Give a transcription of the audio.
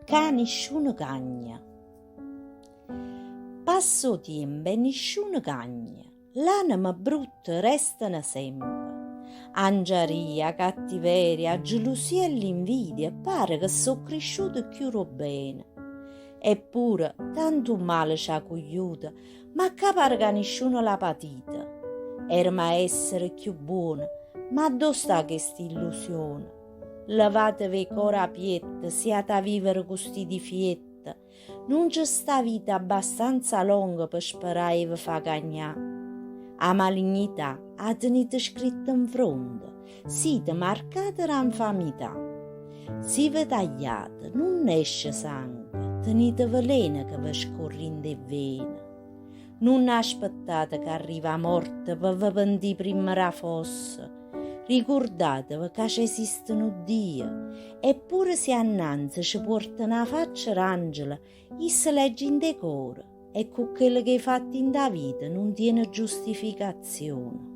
Ccà nisciuno cagna. Passa 'o tiempo e nisciuno cagna, l'anema brutta restano sempe. 'A 'ngiaria, 'a cattiveria, 'a gelusia e l'invidia pare che so' crisciute cchiù d' 'o bene. Eppure tantu male ce ha cugliuto, ma ccà pare ca nisciuno l'ha patito. Erema essere cchiù buone, ma addò sta chest'illusione? Levateve 'e core 'a pietto si 'ata vivere cu sti difiette, nun ce sta vita abbastanza longa pe sperà 'e ve fa cagnà. 'A malignità 'a tenite scritta 'nfronte, site marcate d' 'a 'nfamità. Si ve tagliate nun esce sangue, tenite veleno che ve scorre dint' 'e vene. Nun aspettate ch'arriva 'a morte pe ve pentì primma d' 'a fossa. Ricurdateve ca c'esiste nu Dio e pure si annanze ce puortano 'a faccia d'angelo, isso legge 'int' 'e core e cu chello che 'e fatto 'int' 'a vita nun tiene giustificazione.